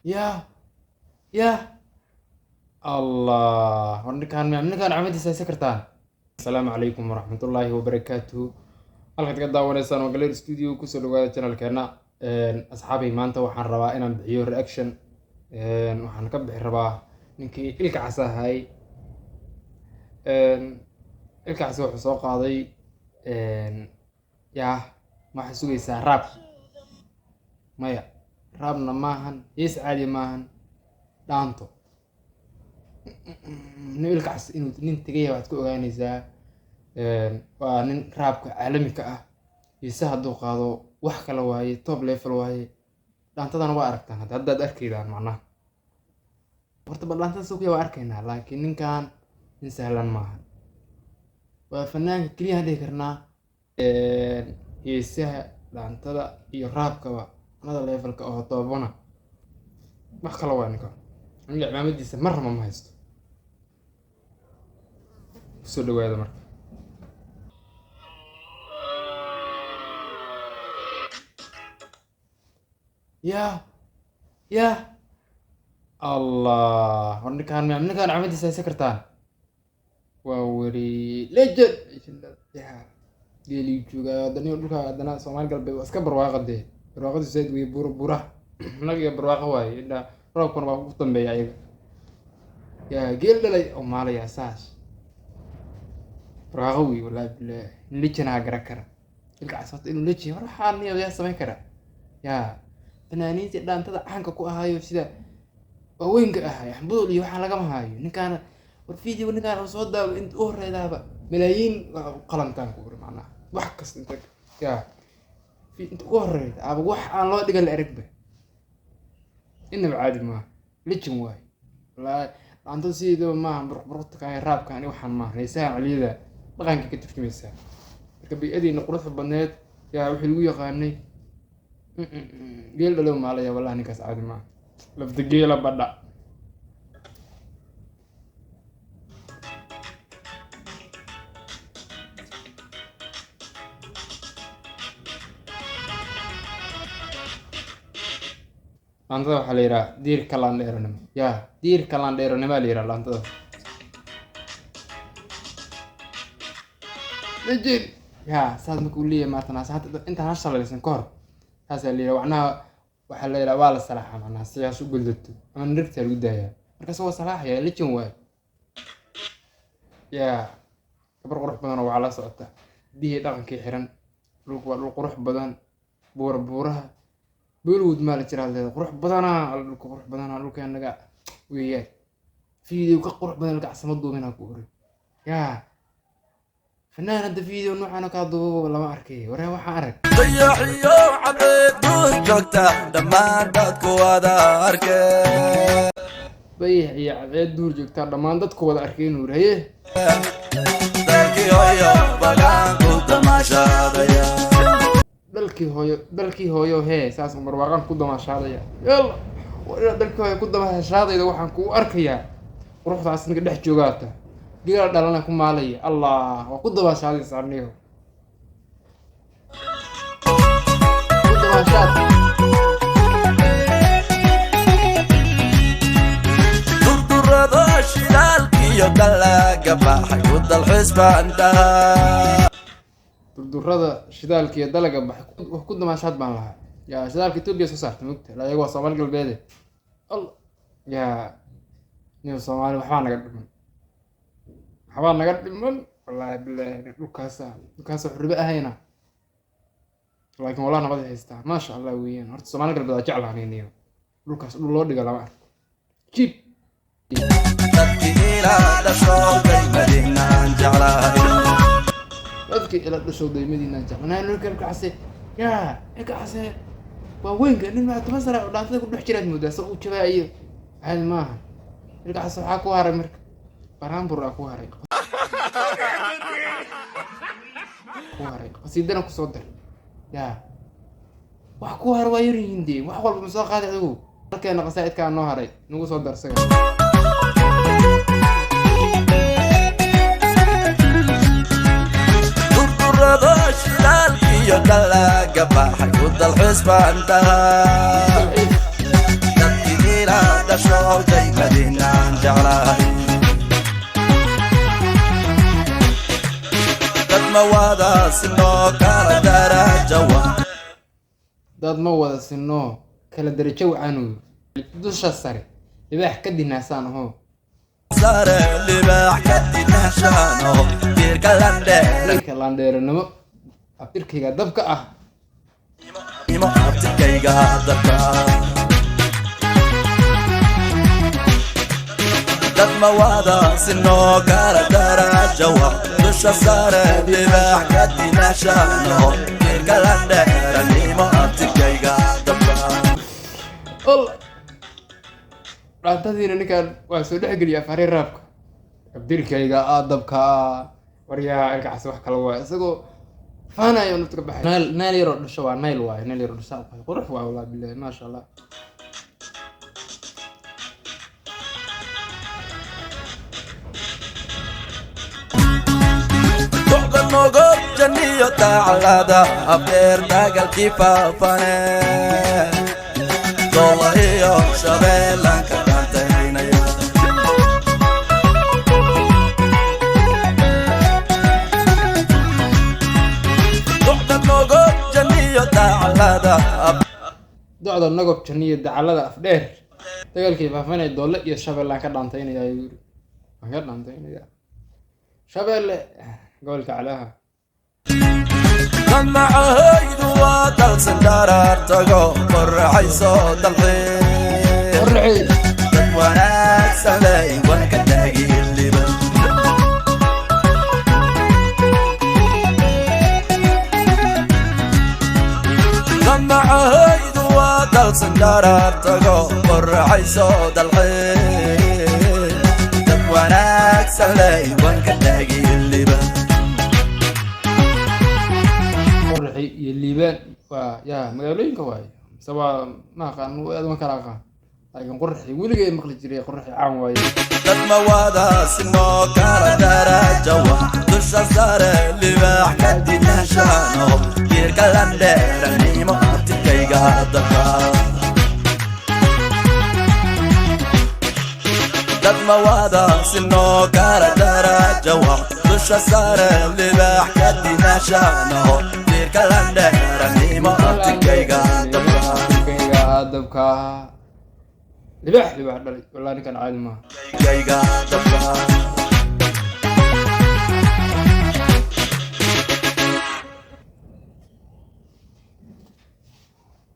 Yaa yaa Allah, war ninkaan ninkaan camadiisa haysan kartaan. Asalaamu calaykum waraxmatullaahi wabarakaatuhu. Halkaad ka daawanaysaan waa Galeer Studio, kusoo dhawaada channelkeena. Asxaabay, maanta waxaan rabaa inaan bixiyo reaction. Waxaan ka bixi rabaa ninkii Ilka Cas ahay. Ilka Cas wuxuu soo qaaday, yaa waxaa sugaysaa rap? Maya, rapna maahan, hees caadi maahan, dhaanto. Nin Ilka Cas inuu nin tegaya waxaad ku ogaanaysaa, waa nin rapka caalami ka ah. Heesaha hadduu qaado wax kale waaye, top level waaye. Dhaantadana waa aragtaan hadda, haddaad arkaydaan macnaha. Horta bal dhaantada suuqya waa arkaynaa, laakiin ninkan nin sahlan maaha. Waa fanaanka keliya aan dhihi karnaa heesaha, dhaantada iyo rapkaba another levelka oo toobana wax kale waa ninkan. Aniga cimaamadiisa marnaba ma haysto. Kusoo dhawaada marka. Yaa yaa Allah, war ninkaan ninkaan camadiisa haysan kartaan. Waa weri legend. Yaa geelii joogaa haddana dhulka, haddana Soomaali Galbeed waa iska barwaaqa dee. Barwaaqadu zaid wey, buura buuraha naga iyo barwaaqo waaye, ilaa roobkuna waa ku dambeeya ayaga. Yaa geel dhalay oo maalaya, saas barwaaqo wey. Wallaahi bilaahi, legend aa garan kara Ilka Cas horta inuu legend. War waxaa niyo yaa samayn kara? Yaa fanaaniintii dhaantada caanka ku ahaayo sida waaweynka ahay, Axmudul iyo waxaan lagama haayo ninkaana. War video ninkaan uu soo daawo inta u horeydaaba malaayiin waa u qalantaan ku uri macnaha. Wax kasta inta yaa inta ugu horeyda aba wax aan loo dhigan la aragba, inaba caadi maaha, legend waaye wallaahi. Dhaantada sideedaba maaha buruq buruqta rapkan iyo waxaan maaha, heesaha celiyada dhaqanka ka turjumaysaa. Marka bay-adiina quruxda badneed yaa wixii lagu yaqaanay geel dhalow maalaya. Wallahi ninkaas caadi maaha, lafta geela badha. Dhaantada waxaa la yidhaha diirka laandheeronimo. Yaa diirka laandheeronimo la yidhaha dhaantada. Legend yaa saas marka uu leeyahay maartan hadda intaan ha shalaysan ka hor saasaa la yidhaha macnaha. Waxaa la yidhaha waa la salaaxa macnaha, sidaas u goldato ama nirta lagu daayaa. Markaas waa salaaxaya, legend waaye. Yaa gabar qurux badan oo waxaa la socota biyihii dhaqankii xiran. Dhulku waa dhul qurux badan, buura buuraha Bollywood maa la jiraa leeda. Qurux badanaa alla, dhulka qurux badanaa dhulkenaga weeyaan. Video ka qurux badan gacsama duubinaa ku uri. Yaa fanaan hadda video noocan oo kaa duubaba lama arkay. Waree waxaan arag Dayaxiyo cabeed duur joogta dhammaan dadku wada arkeen. Dayax iyo cadceed duur joogtaa dhammaan dadku wada arkay inuu haye. Dalkii hooyo bagaan ku damaashaadaya. Dalkii hooyo, dalkii hooyo hee, saas barwaaqan ku damaashaadaya. Yalla, waa inaad dalkii hooyo ku damaashaadayda. Waxaan kugu arkayaa quruxdaas ninka dhex joogaata, geela dhalana ku maalaya. Allah, waa ku damaashaadaysa anigo ku damaashaad. Durdurado shidaalkiyo dalaga baxay ku dalxiis baan dhahaa. Durdurada shidaalka iyo dalaga baxay wax ku damaashaad baan lahaa. Yaa shidaalka Etoobiya soo saarta mogta la, iyaga waa Soomaali Galbeede. Allah, yaa nin Soomaali, waxbaa naga dhiman, waxbaa naga dhiman wallaahi bilaahi. Dhulkaasa dhulkaasa xurribe ahayna, laakiin wallah nabad ay haystaa, maasha Allah weeyaan. Horta Soomaali Galbeed waa jeclaha niyo, dhulkaas dhul loo dhiga lama arko jiib. Dadkii ila dhasho daymadinaan jeclahay. Dadkii ila dhashow daymadiinaan jeclaa. Ninka Ilka Case, yaa Ilka Case waa weynka nin maa 10 sano oo dhaantada ku dhex jiraad moodaa sa uu jabaayo, caadi maaha. Ilka Case waxaa ku haray marka baraanbur aa ku haray, ku haray qasiidana kusoo dar. Yaa wax ku haray waa yaryihiin dee, wax walba ma soo qaaday adigu. Halkeena qasaa'idkaa noo haray nagu soo dar isaga. Durdurado shidaalkiyo dalaga baxay ku dalxiis baan dhahaa. Dalxiis. Dadkii Ila dhasho daymadinaan jeclahay. Dad ma wada sinoo kala darajawa. Dad ma wada sinoo kala darajo wacaanu, dusha sare libaax ka dinaasaan aho. Sare libaax ka dinashaano diirka landheer. Ninka laandheeranimo abtirkayga dabka ah. Imo abtirkayga dabka. Dad ma wada sinoo kala darajawa, dusha sare libaax ka dinashaano diirka landheeranimo abtirkayga dabka. Ol dhaantadiina ninkaan waa soo dhexgeliya afari raabka abdirkayga ah dabka ah. Waryaa, Ilkacas wax kale waa isagoo faanayo nafta ka baxay. Nayl, nayl yaroo dhasho waa nayl waaye, nayl yaroo dhasho waaye, qurux waa walaa bilahi, maasha Allah. Docda nogob janiyo taclada afeer dagaalkii faafane, doola iyo shabeelanka dhaantaynaya. Docda nogob janiyo taclada. Docda Nogob Janiyo dacalada Afdheer dagaalkii faafanay, Doolle iyo Shabeellaan ka dhaantaynaya ayuu yiri, waan ka dhaantaynaya Shabeelle gobolka calaha. Damacahaydu waa dalsan dharaar tago qorraxayso dalxiis. Qorraxay. Dad wanaagsan ley waan ka taagi liban. Damacahaydu waa dalsan dharaar tago qorraxayso dalxiis, dad wanaagsan ley waan ka taagi liban. Qorraxi iyo Liibaan waa yaa magaalooyinka waaye mise waa ma aqaan, aad ma kala aqaan, laakiin Qorraxi weligay maqli jiray, Qorraxi caan waaye. Dad ma wada sinoo kala darajawa, dusha sare libaax ka dinashaano jiirka landheeranimo abtirkayga dabka. Dad ma wada sinoo kala darajawa, dusha sare libaax ka dinashaano jiirka landheeranimo abtirkayga dabka. Abtirkayga dabka, libaax libaax dhalay, wallahi ninkan caadi maaha. Kayga dabka.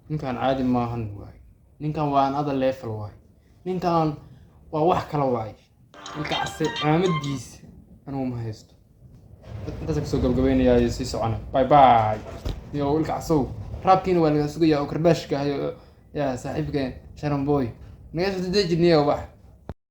Ninkan caadi maahan waay, ninkan waa another level waay, ninkan waa wax kale waay. Ilkacase cimaamadiisa anugu ma haysto. Intaas kusoo gabagabaynayaa iyo sii socona. Bye bye iyo Ilkacasow, raabkiina waa laga sugayaa oo karbaashka ahayo yaa saaxiibkeen Sharon Boy naga soo dejiniyo wax.